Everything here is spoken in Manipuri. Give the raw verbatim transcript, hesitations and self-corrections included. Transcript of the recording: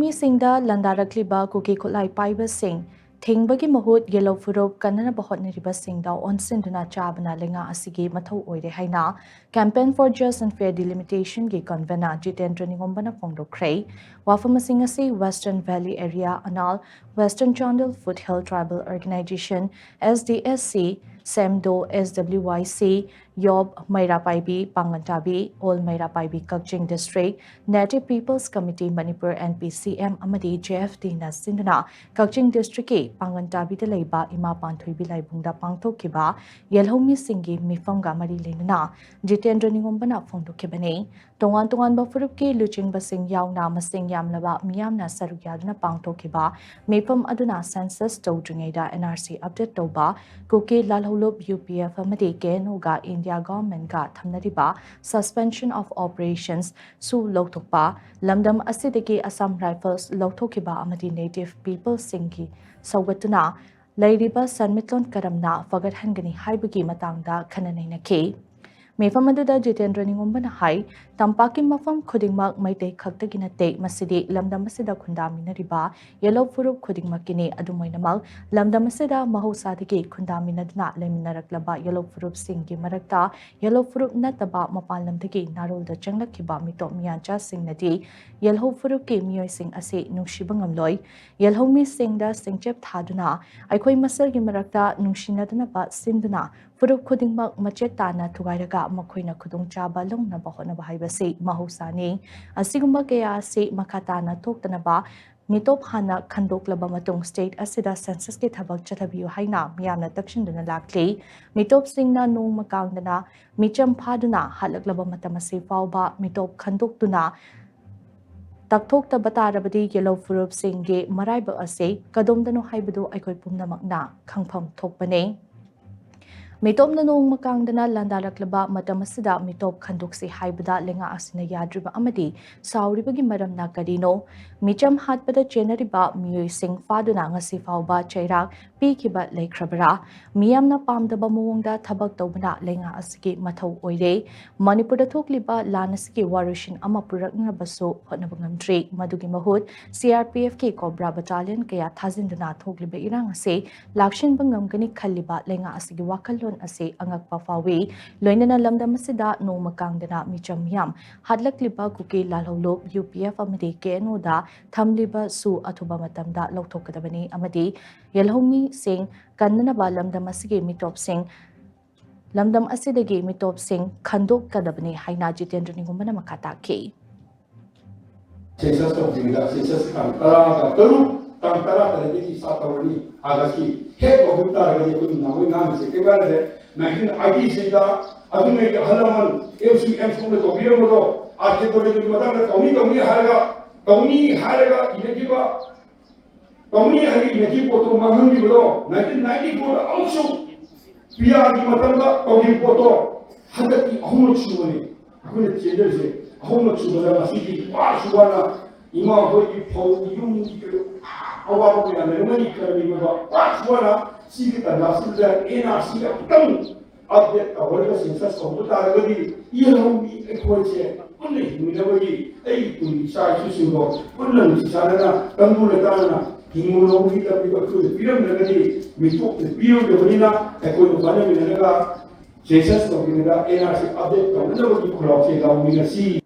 ꯃꯤꯁꯤꯡꯗ ꯂꯥꯟꯗꯥꯔꯛꯂꯤꯕ ꯀꯨꯀꯤ ꯈꯨꯠꯂꯥꯏ ꯄꯥꯏꯕꯁꯤꯡ ꯊꯤꯡꯕꯒꯤ ꯃꯍꯨꯠ ꯌꯦꯜꯍꯧ ꯐꯨꯔꯨꯞ ꯀꯟꯅꯅꯕ ꯍꯣꯠꯅꯔꯤꯕꯁꯤꯡꯗ ꯑꯣꯟꯁꯤꯟꯗꯨꯅ ꯆꯥꯕꯅ ꯂꯩꯉꯥꯛ ꯑꯁꯤꯒꯤ ꯃꯊꯧ ꯑꯣꯏꯔꯦ ꯍꯥꯏꯅ Campaign for Just and Fair Delimitation ꯒꯤ convener ꯖꯤꯇꯦꯟꯗ꯭ꯔ ꯅꯤꯉꯣꯝꯕꯅ ꯐꯣꯡꯗꯣꯛꯈ꯭ꯔꯦ꯫ ꯋꯥꯐꯝꯁꯤꯡ ꯑꯁꯤ Western Valley Area, Anal, Western Chandel Foothill Tribal Organization, S D S C, ꯁꯦꯝꯗꯣ, S W Y C, ꯌꯣꯞ, ꯃꯩꯔꯥ Paibi, ꯄꯥꯡꯒꯟ ꯇꯥꯕꯤ, all Meira Paibi Kakching District, Native People's Committee Manipur, N P C M ꯑꯃꯗꯤ J F D ꯅ ꯁꯤꯟꯗꯨꯅ ꯀꯛꯆꯤꯡ District ꯀꯤ ꯄꯥꯡꯒꯟ ꯇꯥꯕꯤꯗ ꯂꯩꯕ ꯏꯃꯥ ꯄꯥꯟꯊꯣꯏꯕꯤ ꯂꯥꯏꯕꯨꯡꯗ ꯄꯥꯡꯊꯣꯛꯈꯤꯕ ꯌꯦꯜꯍꯧ ꯃꯤꯁꯤꯡꯒꯤ ꯃꯤꯐꯝꯒ ꯃꯔꯤ ꯂꯩꯅꯅ ꯖꯤꯇꯦꯟꯗ꯭ꯔ ꯅꯤꯉꯣꯝꯕꯅ ꯐꯣꯡꯗꯣꯛꯈꯤꯕꯅꯤ꯫ ꯇꯣꯉꯥꯟ ꯇꯣꯉꯥꯟꯕ ꯐꯨꯔꯨꯞꯀꯤ ꯂꯨꯆꯤꯡꯕꯁꯤꯡ ꯌꯥꯎꯅ ꯃꯁꯤꯡ ꯌꯥꯝꯂꯕ ꯃꯤꯌꯥꯝꯅ ꯁꯔꯨꯛ ꯌꯥꯗꯨꯅ ꯄꯥꯡꯊꯣꯛꯈꯤꯕ ꯃꯤꯐꯝ ꯑꯗꯨꯅ census ꯇꯧꯗ꯭ꯔꯤꯉꯩꯗ N R C update ꯇꯧꯕ, ꯀꯨꯀꯤ ꯂꯥꯜꯍꯧꯂꯨꯞ U P F ꯑꯃꯗꯤ K N O ꯒ India Government ꯒ ꯊꯝꯅꯔꯤꯕ Suspension of Operations ꯁꯨ ꯂꯧꯊꯣꯛꯄ, ꯂꯝꯗꯝ ꯑꯁꯤꯗꯒꯤ Assam Rifles ꯂꯧꯊꯣꯛꯈꯤꯕ ꯑꯃꯗꯤ Native People ꯁꯤꯡꯒꯤ ꯁꯧꯒꯠꯇꯨꯅ ꯂꯩꯔꯤꯕ ꯁꯟꯃꯤꯠꯂꯣꯟ ꯀꯔꯝꯅ ꯐꯒꯠꯍꯟꯒꯅꯤ ꯍꯥꯏꯕꯒꯤ ꯃꯇꯥꯡꯗ ꯈꯟꯅ ꯅꯩꯅꯈꯤ꯫ ꯃꯤꯐꯝ ꯑꯗꯨꯗ ꯖꯤꯇꯦꯟꯗ꯭ꯔ ꯅꯤꯉꯣꯝꯕꯅ ꯍꯥꯏ, ꯇꯝꯄꯥꯛꯀꯤ ꯃꯐꯝ ꯈꯨꯗꯤꯡꯃꯛ ꯃꯩꯇꯩ ꯈꯛꯇꯒꯤ ꯅꯠꯇꯦ, ꯃꯁꯤꯗꯤ ꯂꯝꯗꯝ ꯑꯁꯤꯗ ꯈꯨꯟꯗꯥꯃꯤꯟꯅꯔꯤꯕ ꯌꯦꯜꯍꯧ ꯐꯨꯔꯨꯞ ꯈꯨꯗꯤꯡꯃꯛꯀꯤꯅꯤ꯫ ꯑꯗꯨꯝ ꯑꯣꯏꯅꯃꯛ, ꯂꯝꯗꯝ ꯑꯁꯤꯗ ꯃꯍꯧꯁꯥꯗꯒꯤ ꯈꯨꯟꯗꯥꯃꯤꯟꯅꯗꯨꯅ ꯂꯩꯃꯤꯟꯅꯔꯛꯂꯕ ꯌꯦꯜꯍꯧ ꯐꯨꯔꯨꯞꯁꯤꯡꯒꯤ ꯃꯔꯛꯇ ꯌꯦꯜꯍꯧ ꯐꯨꯔꯨꯞ ꯅꯠꯇꯕ ꯃꯄꯥꯟ ꯂꯝꯗꯒꯤ ꯅꯥꯔꯣꯜꯗ ꯆꯪꯂꯛꯈꯤꯕ ꯃꯤꯇꯣꯞ ꯃꯤꯌꯥꯟꯆꯥꯁꯤꯡꯅꯗꯤ ꯌꯦꯜꯍꯧ ꯐꯨꯔꯨꯞꯀꯤ ꯃꯤꯑꯣꯏꯁꯤꯡ ꯑꯁꯤ ꯅꯨꯡꯁꯤꯕ ꯉꯝꯂꯣꯏ꯫ ꯌꯦꯜꯍꯧ ꯃꯤꯁꯤꯡꯗ ꯁꯤꯡꯆꯞ ꯊꯥꯗꯨꯅ ꯑꯩꯈꯣꯏ ꯃꯁꯦꯜꯒꯤ ꯃꯔꯛꯇ ꯅꯨꯡꯁꯤꯅꯗꯅꯕ ꯁꯤꯟꯗꯨꯅ ꯐꯨꯔꯨꯞ ꯈꯨꯗꯤꯡꯃꯛ ꯃꯆꯦꯠ ꯇꯥꯅ ꯊꯨꯒꯥꯏꯔꯒ ꯃꯈꯣꯏꯅ ꯈꯨꯗꯣꯡꯆꯥꯕ ꯂꯧꯅꯕ ꯍꯣꯠꯅꯕ ꯍꯥꯏꯕꯁꯤ ꯃꯍꯧꯁꯥꯅꯤ꯫ ꯑꯁꯤꯒꯨꯝꯕ ꯀꯌꯥ ꯑꯁꯤ ꯃꯈꯥ ꯇꯥꯅ ꯊꯣꯛꯇꯅꯕ ꯃꯤꯇꯣꯞ ꯍꯥꯟꯅ ꯈꯟꯗꯣꯛꯂꯕ ꯃꯇꯨꯡ state ꯑꯁꯤꯗ census ꯀꯤ ꯊꯕꯛ ꯆꯠꯊꯕꯤꯌꯨ ꯍꯥꯏꯅ ꯃꯤꯌꯥꯝꯅ ꯇꯛꯁꯤꯟꯗꯨꯅ ꯂꯥꯛꯂꯤ꯫ ꯃꯤꯇꯣꯞꯁꯤꯡꯅ ꯅꯣꯡꯃ ꯀꯥꯡꯗꯅ ꯃꯤꯆꯝ ꯐꯥꯗꯨꯅ ꯍꯜꯂꯛꯂꯕ ꯃꯇꯝ ꯑꯁꯤ ꯐꯥꯎꯕ ꯃꯤꯇꯣꯞ ꯈꯟꯗꯣꯛꯇꯨꯅ ꯇꯛꯊꯣꯛꯇꯕ ꯇꯥꯔꯕꯗꯤ ꯌꯦꯜꯍꯧ ꯐꯨꯔꯨꯞꯁꯤꯡꯒꯤ ꯃꯔꯥꯏꯕꯛ ꯑꯁꯤ ꯀꯗꯣꯝꯗꯅꯣ ꯍꯥꯏꯕꯗꯨ ꯑꯩꯈꯣꯏ ꯄꯨꯝꯅꯃꯛꯅ ꯈꯪꯐꯝ ꯊꯣꯛꯄꯅꯤ꯫ ꯃꯤꯇꯣꯞꯅ ꯅꯣꯡꯃ ꯀꯥꯡꯗꯅ ꯂꯥꯟꯗꯥꯔꯛꯂꯕ ꯃꯇꯝ ꯑꯁꯤꯗ ꯃꯤꯇꯣꯞ ꯈꯟꯗꯣꯛꯁꯤ ꯍꯥꯏꯕꯗ ꯂꯩꯉꯥꯛ ꯑꯁꯤꯅ ꯌꯥꯗ꯭ꯔꯤꯕ ꯑꯃꯗꯤ ꯁꯥꯎꯔꯤꯕꯒꯤ ꯃꯔꯝꯅ ꯀꯔꯤꯅꯣ? ꯃꯤꯆꯝ ꯍꯥꯠꯄꯗ ꯆꯦꯟꯅꯔꯤꯕ ꯃꯤꯑꯣꯏꯁꯤꯡ ꯐꯥꯗꯨꯅ ꯉꯁꯤ ꯐꯥꯎꯕ ꯆꯩꯔꯥꯛ ꯄꯤꯈꯤꯕ ꯂꯩꯈ꯭ꯔꯕꯔꯥ? ꯃꯤꯌꯥꯝꯅ ꯄꯥꯝꯗꯕ ꯃꯑꯣꯡꯗ ꯊꯕꯛ ꯇꯧꯕꯅ ꯂꯩꯉꯥꯛ ꯑꯁꯤꯒꯤ ꯃꯊꯧ ꯑꯣꯏꯔꯦ꯫ ꯃꯅꯤꯄꯨꯔꯗ ꯊꯣꯛꯂꯤꯕ ꯂꯥꯟ ꯑꯁꯤꯒꯤ ꯋꯥꯔꯣꯏꯁꯤꯟ ꯑꯃ ꯄꯨꯔꯛꯅꯕꯁꯨ ꯍꯣꯠꯅꯕ ꯉꯝꯗ꯭ꯔꯤ꯫ ꯃꯗꯨꯒꯤ ꯃꯍꯨꯠ CRPFꯀꯤ COBRA battalion ꯀꯌꯥ ꯊꯥꯖꯤꯟꯗꯨꯅ ꯊꯣꯛꯂꯤꯕ ꯏꯔꯥꯡ ꯑꯁꯤ ꯂꯥꯛꯁꯤꯟꯕ ꯉꯝꯒꯅꯤ ꯈꯜꯂꯤꯕ ꯂꯩꯉꯥꯛ ꯑꯁꯤꯒꯤ ꯋꯥꯈꯜꯂꯣꯟ ꯑꯁꯤ ꯑꯉꯛꯄ ꯐꯥꯎꯏ꯫ ꯂꯣꯏꯅꯅ ꯂꯝꯗꯝ ꯑꯁꯤꯗ ꯅꯣꯡꯃ ꯀꯥꯡꯗꯅ ꯃꯤꯆꯝ ꯃꯤꯌꯥꯝ ꯍꯥꯠꯂꯛꯂꯤꯕ ꯀꯨꯀꯤ ꯂꯥꯜꯍꯧꯂꯨꯞ UPF ꯑꯃꯗꯤ KNOꯗ ꯊꯝꯂꯤꯕꯁꯨ ꯑꯊꯨꯕ ꯃꯇꯝꯗ ꯂꯧꯊꯣꯛꯀꯗꯕꯅꯤ ꯑꯃꯗꯤ ꯌꯦꯜꯍꯧꯃꯤꯁꯤꯡ ꯀꯟꯅꯅꯕ ꯂꯝꯗꯝ ꯑꯁꯤꯒꯤ ꯃꯤꯇꯣꯞꯁꯤꯡ, ꯂꯝꯗꯝ ꯑꯁꯤꯗꯒꯤ ꯃꯤꯇꯣꯞꯁꯤꯡ ꯈꯟꯗꯣꯛꯀꯗꯕꯅꯤ ꯍꯥꯏꯅ ꯖꯤꯇꯦꯟꯗ꯭ꯔ ꯅꯤꯡꯒꯨꯝꯕꯅ ꯃꯈꯥ ꯇꯥꯈꯤ꯫ ꯁꯦꯟꯁꯁ ꯇꯧꯗ꯭ꯔꯤꯉꯩꯗ, ꯁꯦꯟꯁꯁ ꯇꯥꯡ ꯇꯔꯥꯒ ꯇꯔꯨꯛ, ꯇꯥꯡ ꯇꯔꯥ ꯇꯔꯦꯠꯇꯒꯤ ꯁ꯭ꯇꯥꯔꯠ ꯇꯧꯔꯅꯤ꯫ ꯑꯥꯒꯁꯀꯤ ꯍꯦꯛ ꯍꯧꯈꯤꯕ ꯇꯥꯔꯒꯗꯤ ꯑꯩꯈꯣꯏ ꯅꯍꯥꯟꯋꯥꯏ ꯉꯥꯡꯉꯤꯁꯦ ꯀꯩꯝ ꯀꯥꯟꯅꯗꯦ꯫ ꯅꯥꯏꯟꯇꯤꯟ ꯑꯥꯏꯇꯤꯁꯤꯗ ꯑꯗꯨꯉꯩꯒꯤ ꯑꯍꯜ ꯂꯃꯟ ꯑꯦꯝ ꯁꯤ ꯑꯦꯝ ꯁꯣꯝꯗ ꯇꯧꯕꯤꯔꯝꯕꯗꯣ, ꯑꯥꯔ ꯀꯦ ꯀꯣꯂꯦꯖꯀꯤ ꯃꯇꯥꯡꯗ ꯇꯧꯅꯤ ꯇꯧꯅꯤ ꯍꯥꯏꯔꯒ, ꯇꯧꯅꯤ ꯍꯥꯏꯔꯒ ꯏꯅꯈꯤꯕ, ꯇꯧꯅꯤ ꯍꯥꯏꯔꯒ ꯏꯅꯈꯤꯕ ꯄꯣꯠꯇꯣ ꯃꯥꯡꯍꯟꯈꯤꯕꯗꯣ, ꯅꯥꯏꯟꯇꯤꯟ ꯅꯥꯏꯟꯇꯤ ꯐꯣꯔꯗ ꯑꯃꯨꯛꯁꯨ ꯄꯤ ꯑꯥꯔꯒꯤ ꯃꯇꯝꯗ ꯇꯧꯈꯤꯕ ꯄꯣꯠꯇꯣ ꯍꯟꯗꯛꯇꯤ ꯑꯍꯨꯝꯂꯛ ꯁꯨꯕꯅꯤ꯫ ꯑꯩꯈꯣꯏꯅ ꯆꯦꯟꯗꯔꯤꯁꯦ ꯑꯍꯨꯝꯂꯛ ꯁꯨꯕꯗ ꯉꯁꯤꯗꯤ ꯋꯥꯁꯨ ꯋꯥꯅ ꯏꯃꯥ ꯍꯣꯏꯒꯤ ꯐꯧ ꯌꯨꯝꯒꯤ ꯀꯩꯅꯣ ꯑꯋꯥꯕ ꯀꯌꯥ ꯂꯩꯔꯝꯒꯅꯤ ꯈꯜꯂꯤꯕ ꯋꯥꯁꯨ ꯋꯥꯅ ꯁꯤꯒꯤ ꯇꯥꯟꯖꯥꯁꯤꯗ ꯑꯦꯟ ꯑꯥꯔ ꯁꯤ ꯑꯃꯨꯛꯇꯪ ꯑꯞꯗꯦꯠ ꯇꯧꯍꯜꯂꯒ ꯁꯦꯟꯁꯁ ꯇꯧꯕ ꯇꯥꯔꯒꯗꯤ ꯌꯦꯜꯍꯧꯃꯤ ꯑꯩꯈꯣꯏꯁꯦ ꯄꯨꯟꯅ ꯍꯤꯡꯃꯤꯟꯅꯕꯒꯤ, ꯑꯩꯒꯤ ꯇꯨꯡꯒꯤ ꯏꯆꯥ ꯏꯁꯨꯁꯤꯡꯗꯣ ꯄꯨꯟꯅ ꯅꯨꯡꯁꯤ ꯆꯥꯟꯅꯅ ꯇꯪꯗꯨ ꯂꯩꯇꯥꯅꯅ ꯍꯤꯡꯃꯤꯟꯅꯕꯒꯤ ꯂꯝꯕꯤꯗꯣ ꯑꯩꯈꯣꯏꯅ ꯄꯤꯔꯝꯗ꯭ꯔꯒꯗꯤ ꯃꯤꯇꯣꯞꯅ ꯄꯤꯔꯣꯏꯗꯕꯅꯤꯅ ꯑꯩꯈꯣꯏꯅ ꯍꯣꯠꯅꯃꯤꯟꯅꯔꯒ ꯁꯦꯟꯁꯁ ꯇꯧꯔꯤꯉꯩꯗ ꯑꯦꯟ ꯑꯥꯔ ꯁꯤ ꯑꯞꯗꯦꯠ ꯇꯧꯅꯅꯕꯒꯤ ꯈꯣꯜꯂꯥꯎꯁꯦ ꯂꯥꯎꯃꯤꯟꯅꯁꯤ꯫